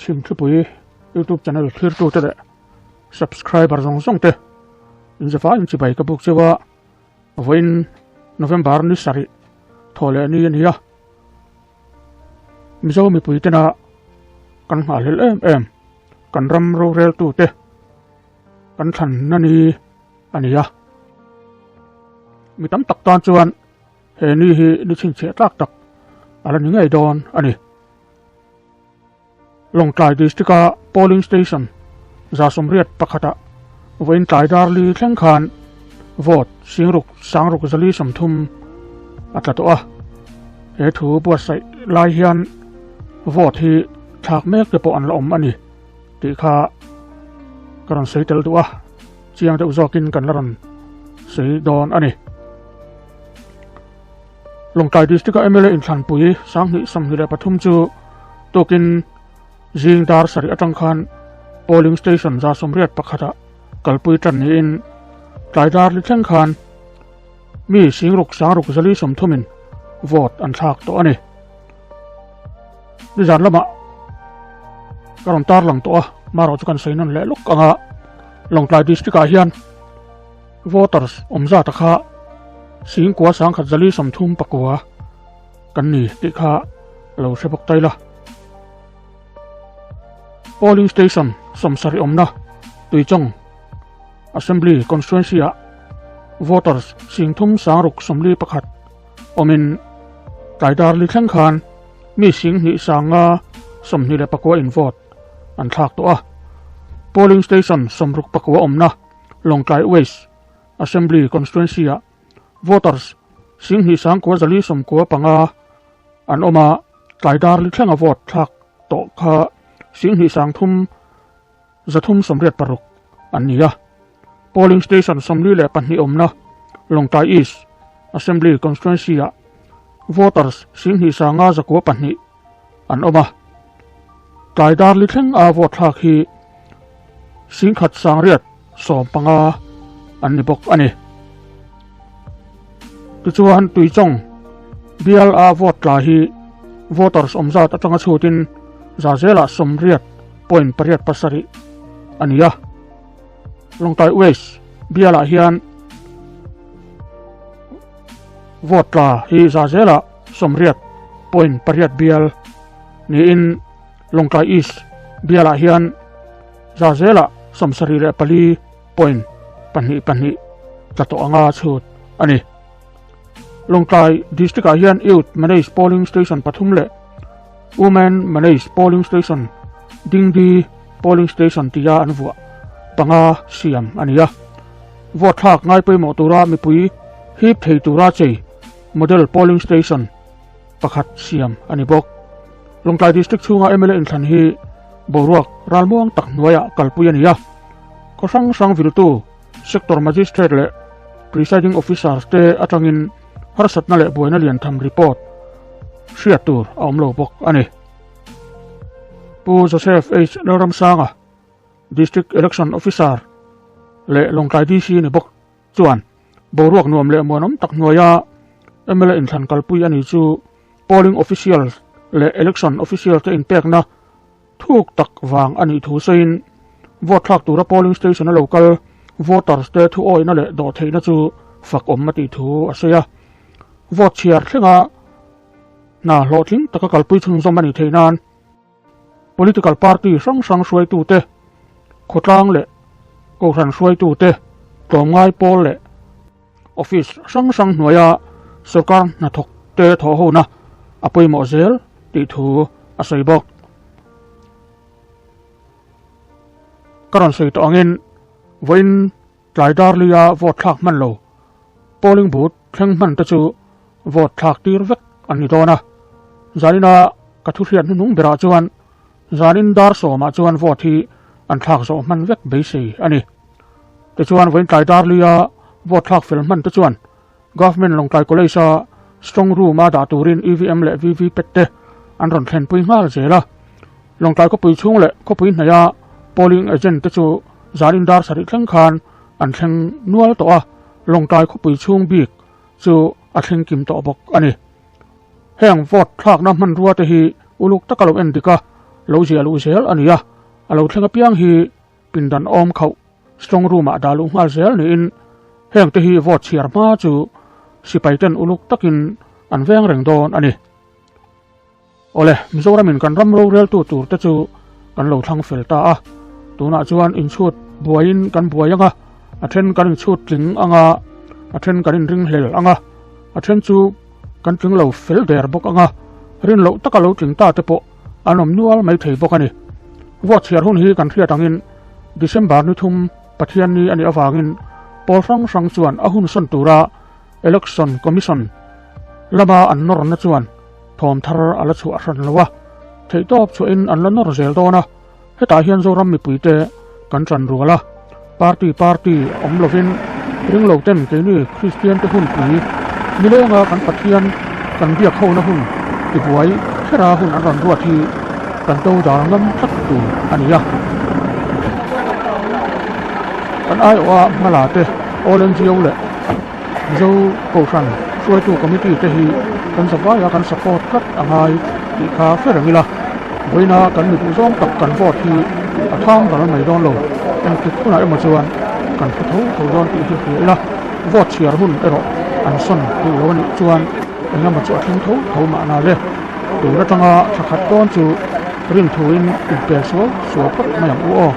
Chhimthlipui YouTube channel thlirtute leh subscriber zawng zawng te inzava inchibai ka buk cheu a, vawiin November ni sarih thaw leh ni a ni a, Mizo mipui tena kan nghahhlelh em em kan ram roreltute kan thlanna ni a ni a, mi tam tak tan chuan he ni hi ni chhinchhiah tlak tak a la ni ngei dawn a ni. Lawngtlai District-a Polling Station 181-ah vawiin tlai dar li thleng khan vote singruk sangruk 430 a tla tawh a. He thu buatsaih lai hian vote hi thlak mek te pawh an la awm a ni tih kha ka rawn sawi tel duh a, chiang deuh zawkin kan la rawn sawi dawn a ni. Lawngtlai District-a mla inthlanpui 2023 chu tukin zing dar sarih atang khan polling station 81 ah kalpui tan niin tlai dar li thleng khan mi singruk sangruk 430 in vote an thlak tawh a ni. Nizan lamah ka rawn tarlang tawh a, marawh chu kan sawi nawn leh lawk anga Lawngtlai District-ah hian Voters awm zata kha singkua sangkhat 439 kan ni tih kha lo hre bawk tai la. Polling station 70 awmna Tuichawng Assembly Constituency ah voters 36 61 awmin tlai dar li thleng khan mi 2 sanga 29 in vote an thlak tawh a. Polling station 69 awmna Lawngtlai West Assembly Constituency-ah voters 29,495 an awm a, tlai dar li thlenga vote thlak tawh kha 2,386 an ni a. Polling station 42 awmna Lawngtlai East Assembly Constituency-ah voters 2,902 an awm a, tlai dar li thleng a vote thlak hi 1815 an ni bawk a ni. Tichuan Tuichawng bial a vote tla hi voters awm zat atanga chhutin za zelah 80.87 a ni a. Lawngtlai West bialah hian vote tla hi za zelah 80.8 bial niin Lawngtlai East bialah hian za zelah 74.22 tla tawh anga chhut a ni. Lawngtlai District-ah hian Youth Managed Polling Station pathum leh Women Managed Polling Station Dingdi Polling Station tia an vuah panga siam a ni a. Vote thlak ngai pawimawh tura mipui hip thei tura chei Model Polling Station pakhat siam a ni bawk. Lawngtlai District chhunga mla inthlan hi boruak ralmuang tak hnuaiah kalpui a ni a. Khaw hrang hrang viltu Sector Magistrate leh Presiding Officers te atangin harsatna leh buaina lian tham report hriat tur a awm lo bawk a ni. Pu Joseph H. Lalramsanga, District Election Officer leh Lawngtlai DC ni bawk chuan boruak nuam leh muanawm tak hnuaia mla inthlan kalpui a ni chu polling official leh election official te inpekna thuk tak vang a nih thu sawiin vote thlak tura polling station a lo kal voters te thu awihna leh dawh theihna chu fak awm a tih thu a sawi a. Vote chhiar thlenga hna hlawhtling taka kalpui chhunzawm a nih theih nan Political party hrang hrang hruaitute, khawtlang leh kohhran hruaitute, tlawmngai pawl leh office hrang hrang hnuaia sorkar hnathawkte thawhhona a pawimawh zel tih thu a sawi bawk. Ka rawn sawi tawh angin vawiin tlai darlia vote thlak hman lo polling booth thleng hman te chu vote thlak tir vek an ni dawn a. Zanina ka thu hriat hnuhnung berah chuan zanin dar sawmah chuan vote hi an thlak zawh hman vek beisei a ni. Tichuan vawiin tlai darlia vote thlak fel hman te chuan Government Lawngtlai College-a strong room-a dah turin EVM leh VVPAT te an rawn thlenpui nghal zel a. Lawngtlai khawpui chhung leh khawpui hnaia polling agent te chu zanin dar sarih thleng khan an thleng nual tawh a, Lawngtlai khawpui chhung bik chu a thleng kim tawh bawk a ni. Heng vote thlakna hmanrua te hi uluk taka lo en dik a, lo ziah luh zel a ni a, a lo thleng apiang hi pindan awm khauh strong room ah dah luh nghal zel niin heng te hi vote chhiar hma chu sipai ten uluk takin an veng reng dawn a ni. Awle, Mizoramin kan ram roreltu tur te chu kan lo thlang fel ta a, tunah chuan inchhut buaiin kan buai ang a, a then kan inchhut tling ang a, a then kan inringhlel ang a, a then chu kan tling lo fel der bawk ang a, rin loh taka lo tling ta te pawh an awm nual mai thei bawk a ni. Vote chhiar hun hi kan hriat angin December ni thum Pathianni a nih avangin pawl hrang hrang chuan a hun sawn tura Election Commission lama an nawrna chuan thawm thar a la chhuah hran lo a, theihtawp chhuahin an la nawr zel dawn a, hetah hian Zoram mipuite kan ṭan rual a, party party awm lovin ringlo ten keini Kristian te hunpui nilenga kan Pathian kan biak hona hun tibuai khera hun an rawn ruat hi kan do dal ngam tlat tur a ni a. Kan aiawha hmala te All NGO leh Mizo Kohhran hruaitu committee te hi kan zavaia kan support tlat a ngai tih kha hre reng ila, vawiina kan mi duhzawng tak kan vote hi a thang ral mai dawn lo, engtik hunah emaw chuan kan hre tho tho dawn tih hi hria ila, vote chhiar hun erawh an sawn duh lo a nih chuan engemaw chu a thleng tho tho mahna le. Tun atanga thla khat dawn chu rinthuin inpel suau suau phawt mai ang u aw.